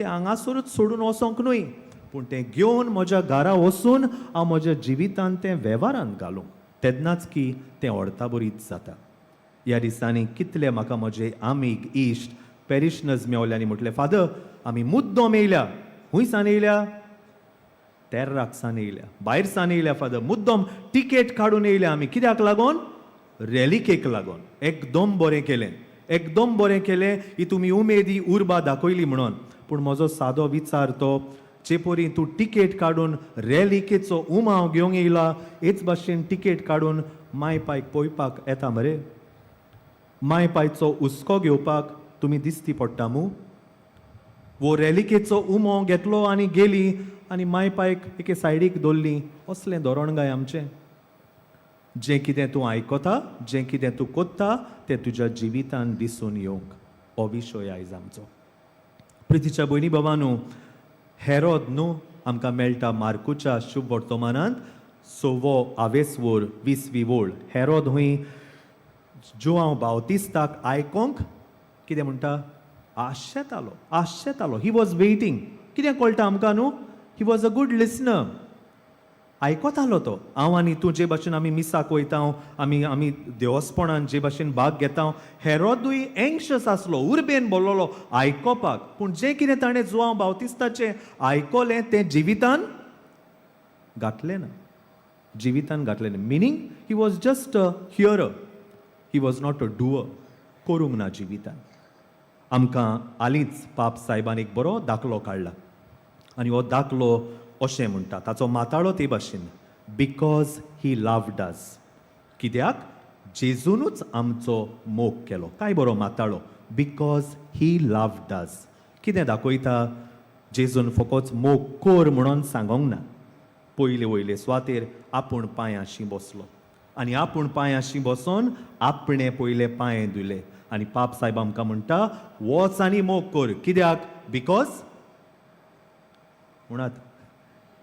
तें हांगासरूच सोडून वचोंक न्हय, पूण तें घेवन म्हज्या घरा वचून हांव म्हज्या जिवितान तें वेव्हारांत घालूं, तेन्नाच की तें अर्थाबरीत जाता. ह्या दिसांनी कितले म्हाका म्हजे आमीग इश्ट पेरिशनर्स मेवले आनी म्हटलें, फादर आमी मुद्दम येयल्या. खूंय सान येयल्या? तेर्राक सान येयल्या, भायर सान येयल्या फादर, मुद्दम टिकेट काडून येयल्या आमी. कित्याक लागोन? रेलिकेक लागोन. एकदम बरें केलें, एकदम बरें केलें, ही तुमी उमेदी उर्बा दाखयली म्हणून. पूण म्हजो सादो विचार तो, जे परी तूं टिकेट काडून रेलिकेचो उमाव घेवंक येयला, हेच भाशेन टिकेट काडून माय पायक पळोवपाक येता मरे? माय पायचो हुस्को घेवपाक तुमी दिसती पडटा मू? वो रेलिकेचो उमो घेतलो आनी गेली आनी माय पायक एके सायडीक दवरली, असलें धोरण काय आमचें? जें कितें तूं आयकता, जें कितें तूं कोत्ता तें तुज्या जिवितान दिसून येवंक, हो विशय आयज आमचो. प्रितीच्या भयणी बाबानू, हेरोद न्हू आमकां मेळटा मार्कुच्या शुभ वर्तमानांत सवो आवेसवोर 20वी वोळ. हेरोद हुंय जुआंव बावतिस्ताक आयकोंक कितें म्हणटा? आशेतालो, आशेतालो. He was waiting. कितें कळटा आमकां न्हू? He was a good listener. आयकतालो तो. हांव आनी तूं जे भाशेन आमी मिसाक वयता, आमी आमी देवस्पणान जे भाशेन भाग घेता, हेरोदूय एंक्शस आसलो, उर्बेन बोल्लोलो आयकोपाक. पूण जें कितें ताणें जुआंव बावतिस्ताचें आयकलें तें जिवितान घातलें ना, जिवितान घातलें ना. Meaning he was just a hearer, he was not a doer. करूंक ना जिवितान. आमकां हालींच पाप सायबान एक बरो दाखलो काडला आनी हो दाखलो अशें म्हणटा, ताचो माताळो ते भाशेन, because he loved अस. कित्याक? जेजूनूच आमचो मोग केलो. काय बरो माताळो, because he loved अस. कितें दाखयता? जेजून फकत मोग कर म्हणून सांगोंक ना, पयले वयले सुवातेर आपूण पांयांशी बसलो आनी आपूण पांयांशी बसोन आपणें पयले पांये धुले. आनी पाप सायब आमकां म्हणटा, वच आनी मोग कर. कित्याक? Because म्हणत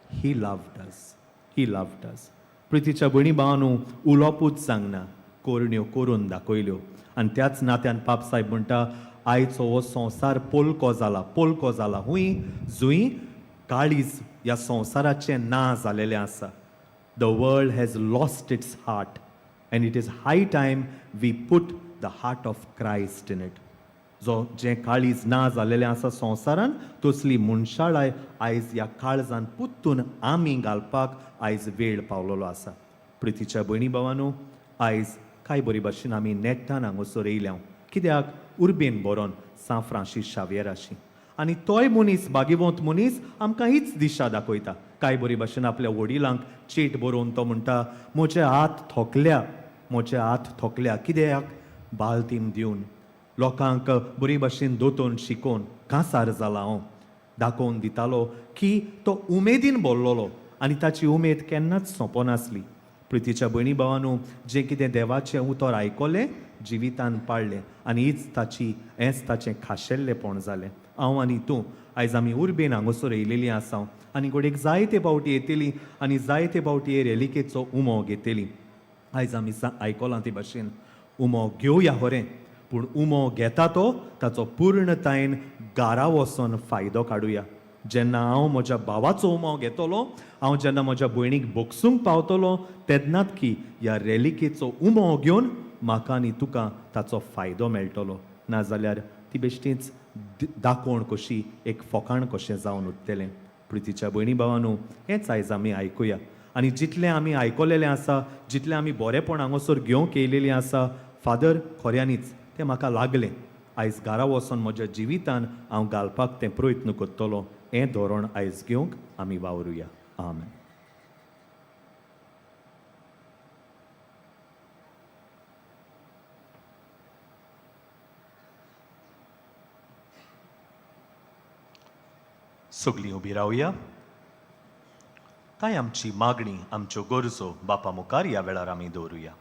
he loved us, he loved us. प्रितीच्या भयणी भावानू, उलोवपूच सांगना, करण्यो करून दाखयल्यो. आनी त्याच नात्यान पाप सायब म्हणटा, आयचो हो संवसार पोलको जाला, पोलको जाला. हुंय जुंय काळीज ह्या संवसाराचें ना जालेलें आसा. The world has lost its heart and it is high time we put the heart of Christ in it. जो जें काळीज ना जालेलें आसा संवसारान, तसली मनशाळाय आयज ह्या काळजान पुत्तून आमी घालपाक आयज वेळ पावलेलो आसा. प्रितीच्या भयणी भावानू, आयज काय बरी भाशेन आमी नेट्टान हांगासर येयल्या. कित्याक? उर्बेन बरोवन सांत फ्रांसीस शाव्येराशी. आनी तोय मनीस भाग्यवंत मनीस आमकां हीच दिशा दाखयता. काय बरी भाशेन आपल्या वडिलांक चीट बरोवन तो म्हणटा, म्हजे हात थोकल्या, म्हजे हात थोकल्या. कित्याक? बालतीम दिवन लोकांक बरी भाशेन दोतोन शिकोवन कांसार जाला हांव. दाखोवन दितालो की तो उमेदीन बोल्लोलो आनी ताची उमेद केन्नाच सोंपनासली. प्रितीच्या भयणी भावानू, जें कितें देवाचें उतर आयकलें जिवितान पाळ्ळें आनी हीच ताची, हेंच ताचें खाशेल्लेपण जालें. हांव आनी तूं आयज आमी उर्बेन हांगासर येयलेलीं आसा आनी घडयेक जायते फावटी येतली आनी जायते फावटी हे रेलिकेचो उमो घेतली. आयज आमी आयकलां ते भाशेन उमो घेवया खरें, पूण उमो घेता तो ताचो पूर्णतायेन घरा वचोन फायदो काडुया. जेन्ना हांव म्हज्या भावाचो उमो घेतलो, हांव जेन्ना म्हज्या भयणीक बोगसूंक पावतलो, तेन्नाच की ह्या रेलिकेचो उमो घेवन म्हाका आनी तुका ताचो फायदो मेळटलो. नाजाल्यार ती बेश्टीच दाखोवण कशी, एक फोकाण कशें जावन उरतलें. प्रितीच्या भयणी भावानू, हेंच आयज आमी आयकुया. आनी जितलें आमी आयकलेलें आसा, जितलें आमी बरेपण हांगासर घेवंक येयलेलीं आसा, फादर खऱ्यांनीच तें म्हाका लागलें, आयज घरा वचोन म्हज्या जिवितान हांव घालपाक तें प्रयत्न करतलो, हें धोरण आयज घेवंक आमी वावरुया. आमेन. सगळीं उबी रावया. कांय आमची मागणी, आमच्यो गरजो बापा मुखार ह्या वेळार आमी दवरुया.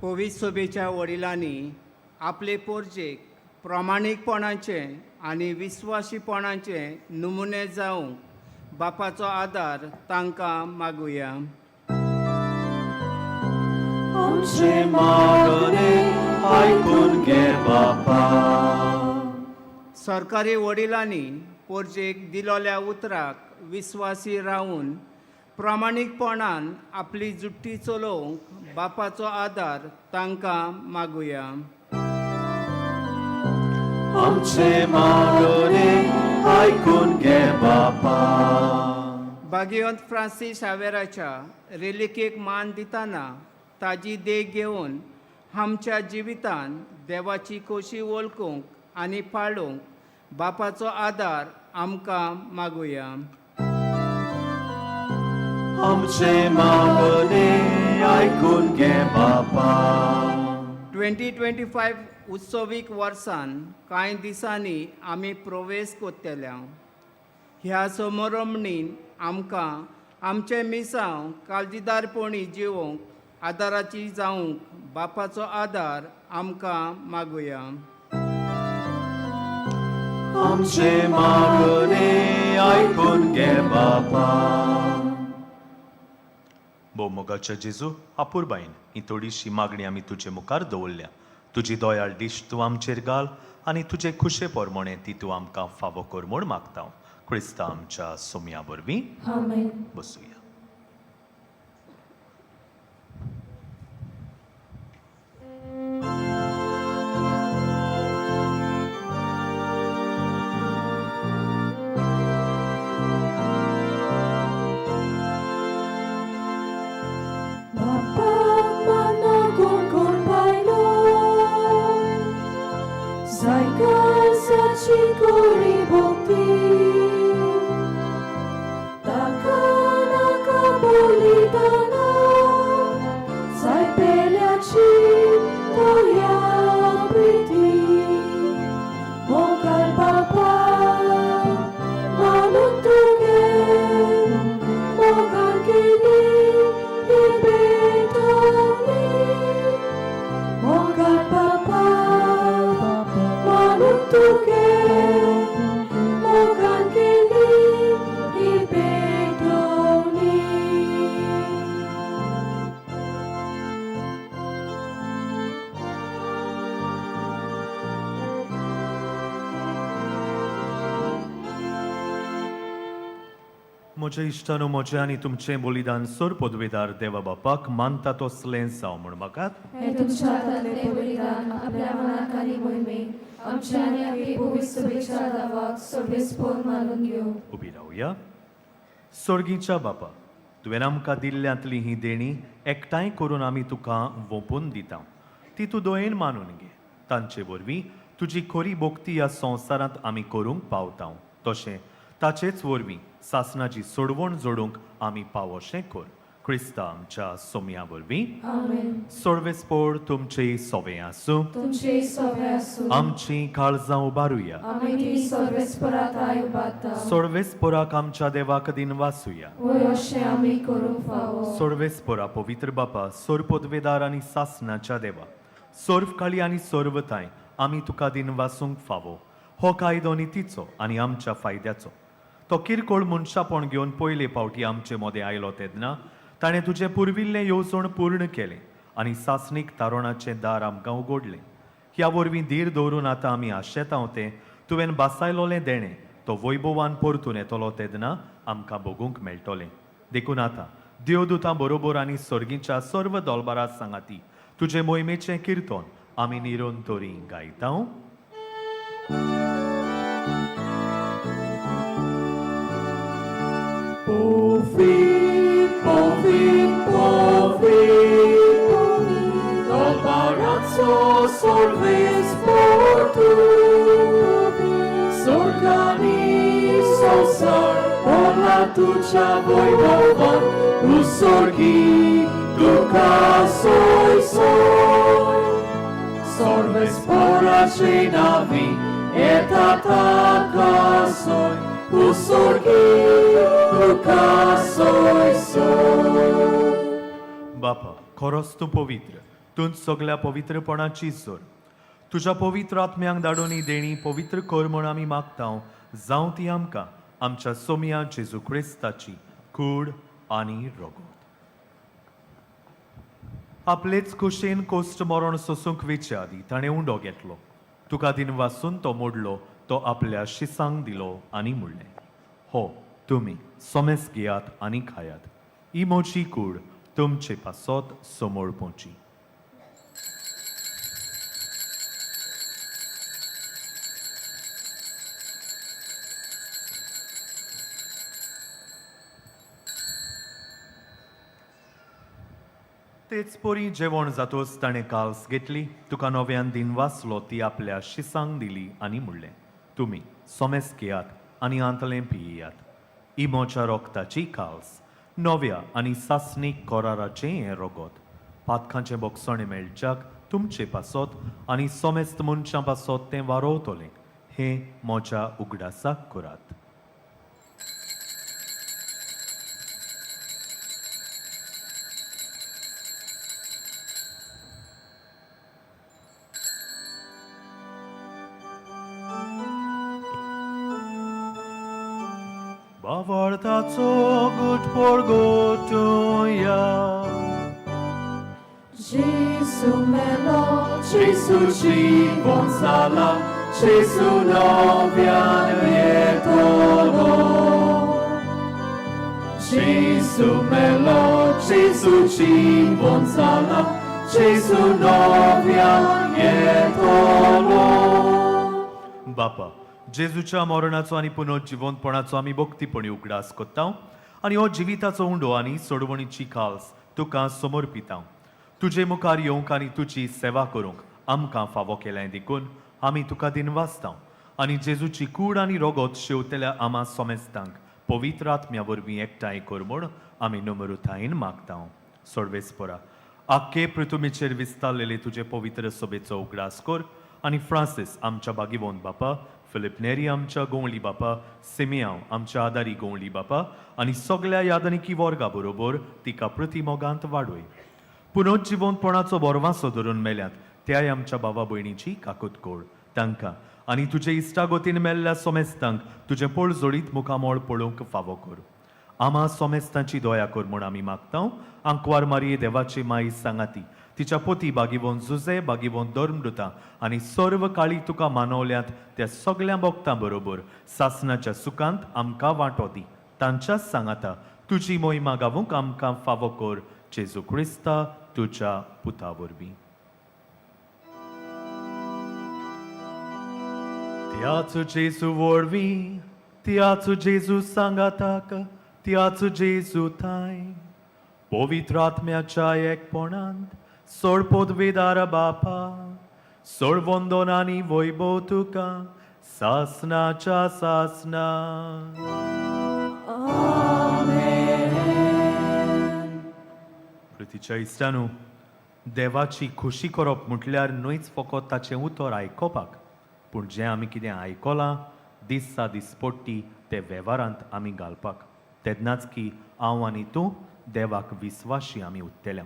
पवित्र सभेच्या वडिलांनी आपले पोरजेक प्रामाणीकपणाचे आनी विस्वाशीपणाचे नमुने जावंक बापाचो आदार तांकां मागुया. आमचे मागणे आयकून घे बापा. सरकारी वडिलांनी पोरजेक दिलोल्या उतराक विस्वासी रावून प्रामाणीकपणान आपली जुट्टी चलोवंक बापाचो आदार तांकां मागुया. आमचे मागणे आयकून घे बापा. बागियोंत फ्रांसीस शावेराच्या रेलिकेक मान दितना ताजी देख घेवन आमच्या जिवितान देवाची खोशी वळखूंक आनी पाळूंक बापाचो आदार आमकां मागुया. आमचे मागणे आयकून घे बापा. 2025 उत्सवीक वर्सान कांय दिसांनी आमी प्रवेश कोत्तले. ह्या समारंभणीन आमकां आमचें मिसांव काळजीदारपणी जिवोवंक आदाराची जावंक बापाचो आदार आमकां मागुया. आमचे मागणे आयकून घे बापा. भोव मोगाच्या जेजू, अपुरबायेन ही थोडीशी मागणी आमी तुजे मुखार दवरल्या. तुजी दयाळ दिश्ट तूं आमचेर घाल आनी तुजे खुशे पोरमोणे ती तूं आमकां फावो कर म्हूण मागता, क्रिस्ता आमच्या सोमया वरवीं. आमेन. बसुया. बापाक मानागोन कोण पायलो जायकासाची कोरी भक्ती ताका नाका बलिदाना जाय पेल्याची दया प्रिती. मोगाल बापा मानून तुगे मोगान केली ही भेटवणी. मोगाल बापा मानून तुगे मोगान केली ही भेटवणी. म्हज्या इश्टानो, म्हजें आनी तुमचें बलिदान सोर पदवेदार देवा बापाक मानता तसलें जावं म्हूण म्हाका हे तुमच्या हातांतलें बलिदान आपल्या मनाक आनी मोहिमेक आमच्या आनी आपली भविश्य दावाक सर्वेस्पोर मानून घेवं. उबी रावया. सोर्गीच्या बापा, तुवें आमकां दिल्ल्यांतली ही देणी एकठांय करून आमी तुका वोंपून दिता. ती तूं दयेन मानून घे. तांचे वरवीं तुजी खरी भक्ती ह्या संवसारांत आमी करूंक पावता, तशें ताचेच वरवीं सासणाची सोडवण जोडूंक आमी पावोशें कर, क्रिस्ता आमच्या सोमया वरवीं. आमेन. सोडवेस्पोर तुमचे सोवे आसूं. तुमचे सोवे आसूं. आमची काळजां उबारुया. आमी ती सर्वेस्परात I उबारता. सोडवेस्पोराक आमच्या देवाक दिन वासुया. वय, अशें आमी करूंक फावो. सोर्वेस्पोरा, पवित्र बापा, सोरपोदवेदार आनी सासनाच्या देवा, सोर्फकाळी आनी सोर्वताय आमी तुका दिन वासूंक फावो. हो कायदो नितीचो आनी आमच्या फायद्याचो. तो किरकोळ मनशापण घेवन पयले फावटी आमचे मदें आयलो तेन्ना ताणें तुजें पुर्विल्लें येवजण पूर्ण केलें आनी सासणीक तारणाचें दार आमकां उगडलें. ह्या वरवीं धीर दवरून आतां आमी आशेता तें तुवें बासायलोलें देणें तो वैभवान परतून येतलो तेन्ना आमकां भोगूंक मेळटलें. देखून आतां देवदूतां बरोबर आनी सर्गीच्या सर्व दोलबारा सांगाती तुजे मोहिमेचें किर्तन आमी निरंतरी गायता. Povi, povi, povi, Dal sorves portu, Sorgani sosar, Ola tucha vojvovan, U sorgi duka soj soj. Sorves porači navi, Etata kasoj, U sorgi duka soj soj. बापा, खरोच तूं पवित्र, तूं सगल्या पवित्रपणाची जोर. तुज्या पवित्र आत्म्यांक धाडून ही देणी पवित्र कर म्हूण आमी मागता. जावं ती आमकां आमच्या सोमया जेजू क्रिस्ताची कूड आनी रगत. आपलेच कुशीन कोश्ट मरण सोसूंक वेचे आदी ताणें उंडो घेतलो, तुका दिन वासून तो मोडलो, तो आपल्या शिसांक दिलो आनी म्हणलें, हो तुमी सोमेस घेयात आनी खायात, ही म्हजी कूड तुमचे पासत समोर पोवची. तेच परी जेवण जातोच ताणें काल्स घेतली, तुका नव्यान दिन वाचलो, ती आपल्या शिसांक दिली आनी म्हणलें, तुमी सोमेस घेयात आनी आंतलें पियेयात, ही म्हज्या रोगताची काल्स, नव्या आनी सासणीक कराराचें हें रगत, पातकांचें बोगसणें मेळच्याक तुमचे पासत आनी सोमेस्त मनशां पासत तें वारोवतलें, हें म्हज्या उगडासाक करात. बावळताचो गुटपोळ गोटुया. Gesù melo, Gesù ci sala, Gesù novian vietolo. Gesù melo, Gesù ci sala, Gesù novian vietolo. बापा, जेजूच्या मरणाचो आनी पुनर्जिवंतपणाचो आमी भक्तीपणी उगडास कोत्ता आनी हो जिविताचो उंडो आनी सोडवणीची काल्स तुका समर्पिता. तुजे मुखार येवंक आनी तुजी सेवा करूंक आमकां फावो केलें देखून आमी तुका दिनवासता आनी जेजूची कूड आनी रोगत शेवतल्या आमा सोमेस्तांक पवित्र आत्म्या वरवीं एकठांय कर म्हूण आमी नम्रतायेन मागता. सोडवेसपोरा, आख्खे पृथुमीचेर विस्तारलेले तुजे पवित्र सभेचो उगडास कर आनी फ्रांसीस आमच्या बागीवोन बापा, फिलीप नेरी आमच्या गोंवली बापा, सिमियांव आमच्या आदारी गोंवली बापा आनी सगल्या यादनिकी वर्गा बरोबर तिका प्रतिमोगांत वाडय. पुनर्जिवंतपणाचो बोरवासो धरून मेल्यात त्याय आमच्या बाबा भयणीची काकूत कोड तांकां आनी तुजे इश्टागोतीन मेल्ल्या सोमेस्तांक तुजें पळजोडीत मुखामोळ पळोवंक फावो कर. आमा सोमेस्तांची दया कर म्हूण आमी मागता. आंकवार मारये देवाची माई सांगाती, तिच्या पोती बागीवोन जुजे बागीवोन धर्मदुतां आनी सर्व काळी तुका मानवल्यात त्या सगल्या भक्तां बरोबर सासनाच्या सुखांत आमकां वांटो दी. तांच्याच सांगाता तुजी मोहिमा गावूंक आमकां फावो कर, जेजू क्रिस्ता तुज्या पुता वरवीं. त्याच जेजू वरवीं, त्याच जेजू सांगाताक, त्याच जेजू थांय पवित्र आत्म्याच्या एकपणांत सोड पदवीदार बापा, सोड वंदन आनी वैभव तुका सासनाच्या सासना. प्रितीच्या इश्टानू, देवाची खुशी करप म्हटल्यार न्हयच फकत ताचें उतर आयकोपाक, पूण जें आमी कितें आयकलां दिसा दिसपट्टी तें वेव्हारांत आमी घालपाक. तेन्नाच की हांव आनी तूं देवाक विस्वाशी आमी उत्तेल्या.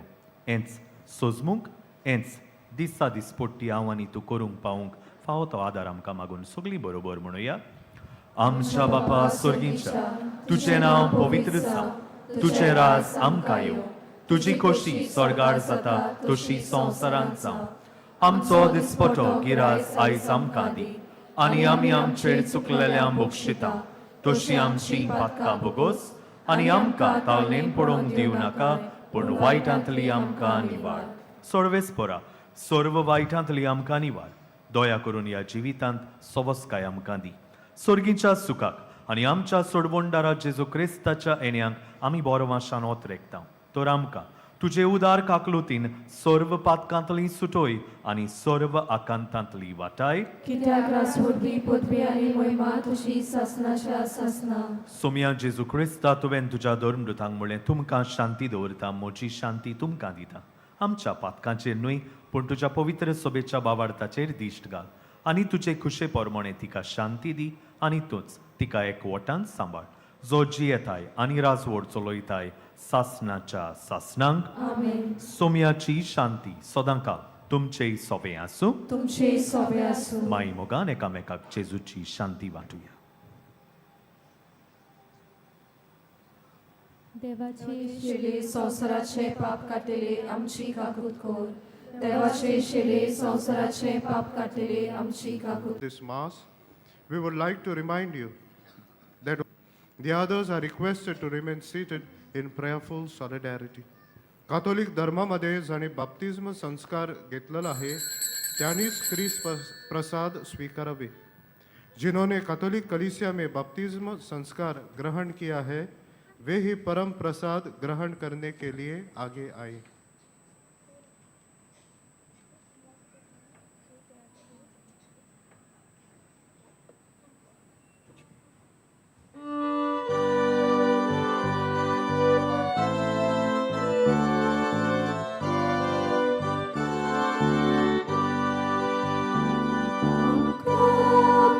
हेंच सोजमूंक, हेंच दिसा दिसपट्टी हांव आनी तूं करूंक पावूंक फावो तो आदार आमकां मागून सगळीं बरोबर म्हणुया. आमच्या बापा स्वर्गीच्या, तुजें नांव पवित्र जावं, तुजें राज आमकां येवं, तुजी खोशी स्वर्गार जाता तशी संवसारांत जावं. आमचो दिसपटो गिरास आयज आमकां दी आनी आमी आमचेर चुकलेल्या बक्षिता तशी आमची पातकां बोगोस आनी आमकां तालनेन पडोवंक दिवं नाका, पूण वायटांतली आमकां निवार. सोडवेस पोरा, सर्व वायटांतली आमकां निवार. दया करून ह्या जिवितांत सवस्काय आमकां दी, सर्गीच्या सुखाक आनी आमच्या सोडवणदारा जेजू क्रिस्ताच्या येण्यांक आमी बरो वाशान ओतरेकता. तर आमकां तुजे उदार काकलुतीन सर्व पातकांतली सुटोय आनी सर्व आकांतांतली वाटाय. कित्याक रासवरवी पदवी आनी मोहिमा तुजी सासनाच्या सासना. सोमया जेजू क्रिस्ता, तुवें तुज्या धर्मदुतांक म्हणलें, तुमकां शांती दवरता, म्हजी शांती तुमकां दिता. आमच्या पातकांचेर न्हय पूण तुज्या पवित्र सभेच्या बावार्थाचेर दिश्ट घाल आनी तुजे खुशे प्रमाणे तिका शांती दी आनी तूंच तिका एकवटान सांबाळ, जो जियेताय आनी राजवड चलयताय सासनाच्या सासनांक. आमेन. सोमयाची शांती सदांकाळ तुमचेय सोबें आसूं. तुमचे सोबे आसूं. माई मोगान एकामेकाक जेजूची शांती वांटुया. देवाचे शिले संवसाराचे पाप काडटले आमची काकूत कर. देवाचे शिले संवसाराचे पाप काडटले आमची काकूत. This Mass, we would like to remind you that the others are requested to remain seated in prayerful solidarity. Catholic धर्मामध्ये ज्यांनी बाप्तिज्म संस्कार घेतलेला आहे त्यांनीच ख्रिस प्रसाद स्वीकारावे. जिन्होंने कैथोलिक कलीसिया में बपतिस्म संस्कार ग्रहण किया है, वे ही परम प्रसाद ग्रहण करने के लिए आगे आए.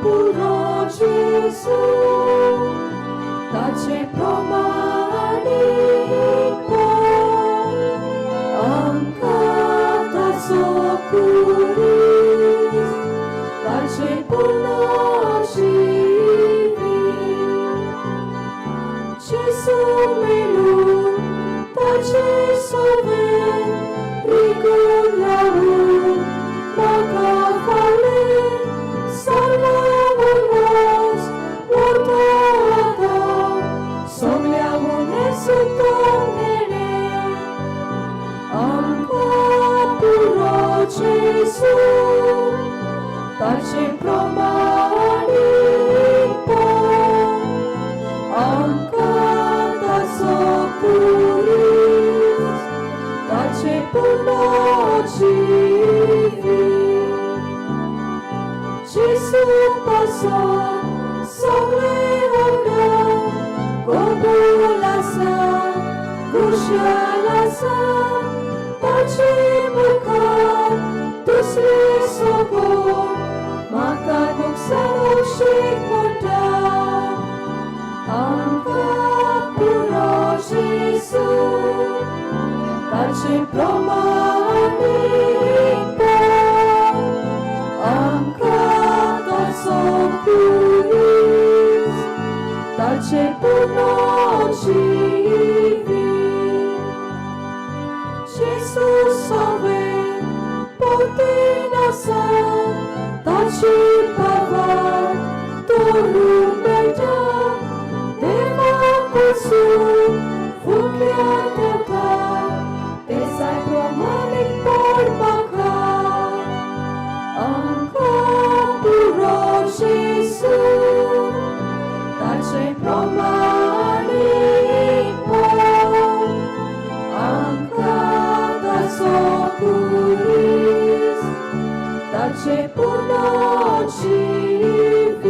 पुरो जेजू ताचे प्रमाणे आमकां ताचो कुरीस ताचे पुर्न जिवीत. जेजू मेलून ताचे सोबे रिगून रावून म्हाका फावलें सर्व उल्हास वता आतां सगल्या मनेसुतो नेणे. आमकां पुरो जेजू ताचे प्रमाणीपण आमकां ताचो कुरीस ताचे पुर्न जिवीत. जेजू पासून सगळे वांगडा कबूल आसा, खुशाल आसा. ताचे मुखार दुसरे सोबून म्हाका नुकसान शीक म्हणटा. आमकां पुरो जेजू ताचे प्रमाणीपण आमकां ताचो कुरीस ताचे पुर्न जिवीत. जेजू सवे पोतेन आसा ताची पावर तोडून मेळटा. देवा कडसून फुटल्या तेका तेजाय प्रमाणीकपण म्हाका. आमकां पुरो जेजू ताचे प्रमाणीकपण आमकां ताचो कुरीस ताचे पुर्न जिवीत.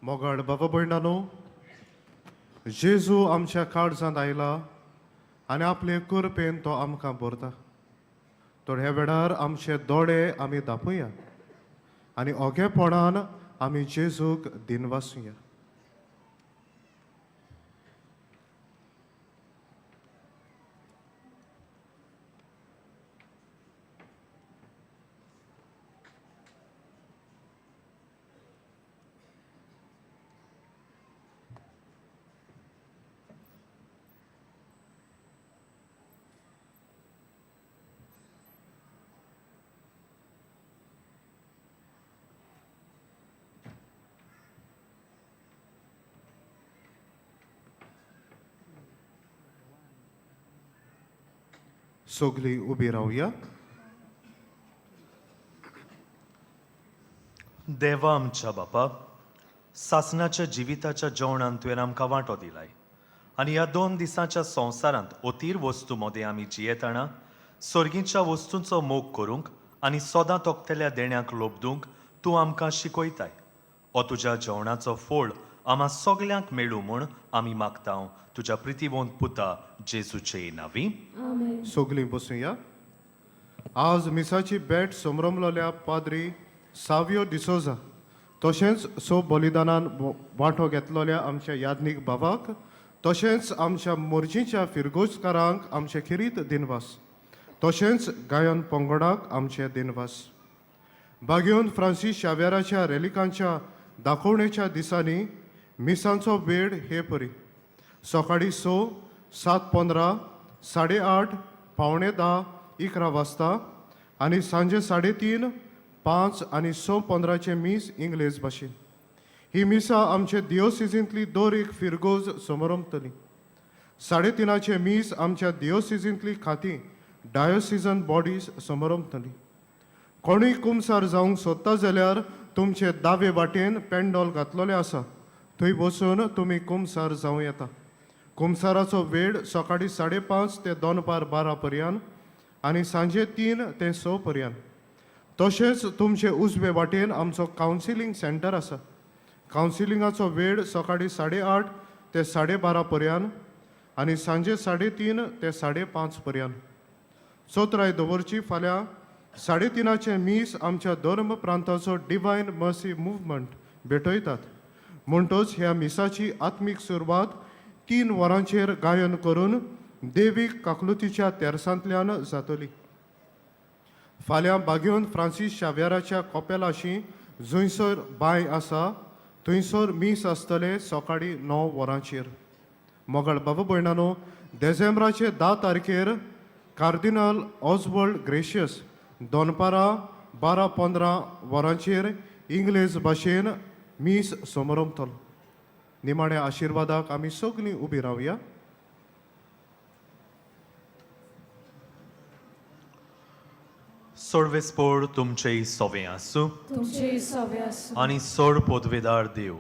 मोगाळ बाबा भयणानो, जेजू आमच्या काळजांत आयला आनी आपले कृपेन तो आमकां भरता. तर ह्या वेळार आमचे दोळे आमी दापोया आनी ओगेपणान आमी जेजूक दिनवासुया. सगळीं उबी रावया. देवा आमच्या बापा, सासणाच्या जिविताच्या जेवणान तुवें आमकां वांटो दिलाय आनी ह्या 2 दिसांच्या संवसारांत अतीर वस्तू मदें आमी जियेतना सर्गीच्या वस्तूंचो मोग करूंक आनी सदां तोखतल्या देण्याक लोबदूंक तूं आमकां शिकयताय. हो तुज्या जेवणाचो फोळ आमा सगल्यांक मेळूं म्हूण आमी मागता तुज्या प्रितीवंत पुता जेजूचे नांवी. आमेन. सगलीं बसुया. आज मिसाची भेट समरमलोल्या पाद्री सावियो डिसोजा तशेंच सो बलिदानान वांटो घेतलोल्या आमच्या याज्ञीक बाबाक तशेंच आमच्या मोर्जीच्या फिरगोजकारांक आमचे खेरीत दिनवास, तशेंच गायन पंगडाक आमचे दिनवास. बागेवन फ्रांसीस शाव्याराच्या रेलिकांच्या दाखोवणेच्या दिसांनी मिसांचो वेळ हे परी: सकाळीं 6, 7:15, 8:30, 9:45, 11 वाजता आनी सांजे 3:30, 5 आनी 6:15चें मीस इंग्लेज भाशेन. ही मिसां आमचे दियोसिजींतली दर एक फिरगोज समरंपतली. 3:30चें मीस आमच्या दियोसिजींतली खातीं डायोसिजन बॉडीज समरंपतली. कोणूय कुमसार जावंक सोदता जाल्यार तुमचे दावे वाटेन पेंडोल घातलेलें आसा, थंय बसून तुमी कुमसार जावं येता. कुमसाराचो वेळ सकाळीं 5:30 ते दनपार 12 पर्यंत आनी सांजे 3 ते 6 पर्यंत. तशेंच तुमचे उजवे वाटेन आमचो कावन्सिलींग सेंटर आसा. कावन्सिलिंगाचो वेळ सकाळीं 8:30 ते 12:30 पर्यंत आनी सांजे 3:30 ते 5:30 पर्यंत. चौथराय दवरची फाल्यां 3:30चें मीस आमच्या धर्म प्रांताचो डिवायन मर्सी मुवमेंट भेटयतात. म्हणटच ह्या मिसाची आत्मीक सुरवात 3 वरांचेर गायन करून देवीक काकलुतीच्या तेरसांतल्यान जातली. फाल्यां बागेवन फ्रांसीस शाव्याराच्या कोपेलाशी जंयसर बांय आसा थंयसर मीस आसतलें सकाळीं 9 वरांचेर. मोगाळ बाबा भयणानो, देझेंब्राचे 10 तारखेर कार्दिनाल ऑजवर्ल्ड ग्रेशियस दनपारां 12:15 वरांचेर इंग्लेज भाशेन मीस समरंपतलो. निमाण्या आशिर्वादाक आमी सगलीं उबी रावया. सोडवेस्पोड तुमचेय सोवे आसूं तुमचे सवे आसूं. आनी सोड पोदवेदार देव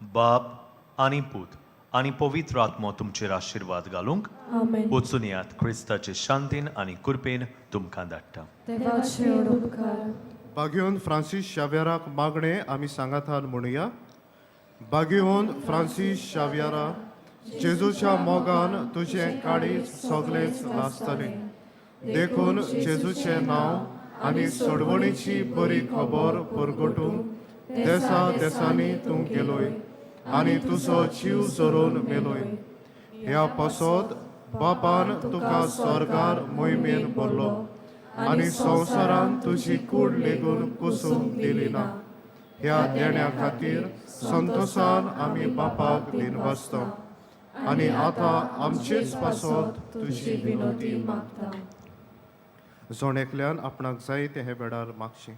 बाप आनी पूत आनी पवित्र आत्मो तुमचेर आशिर्वाद घालूंक आमेन. वचून यात. क्रिस्ताचे शांतीन आनी कृपेन तुमकां धाडटा. देवाचे उपकार. बागेवन फ्रांसीस शाव्याराक मागणें आमी सांगातान म्हणुया. बागेवन फ्रांसीस शाव्यारा, जेजूच्या मोगान तुजें काळीज सगळेंच लासतलें, देखून जेजूचें नांव आनी सोडवणीची बरी खबर परगटूंक देसा देसांनी तूं गेलोय आनी तुजो जीव जरोवन मेलोय. ह्या पासत बापान तुका स्वर्गार मोहिमेन भरलो आनी संवसारान तुजी कूड लेगून कुसूंक दिली ना. ह्या देण्या खातीर संतोसान आमी बापाक दिनवासता आनी आतां आमचेच पासत तुजी विनोती मागता. जण एकल्यान आपणाक जाय तें हे वेळार मागचें.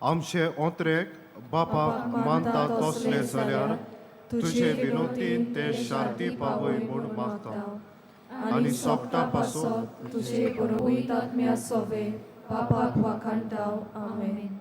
आमचे ओंत्रेक बापाक मानता तसले जाल्यार तुजे विनोतीन ते शांती पावय म्हूण मागता आनी सोगटा पासून तुजे बरोबर आत्म्या सोवे बापाक वाखाणटाव. आमेन.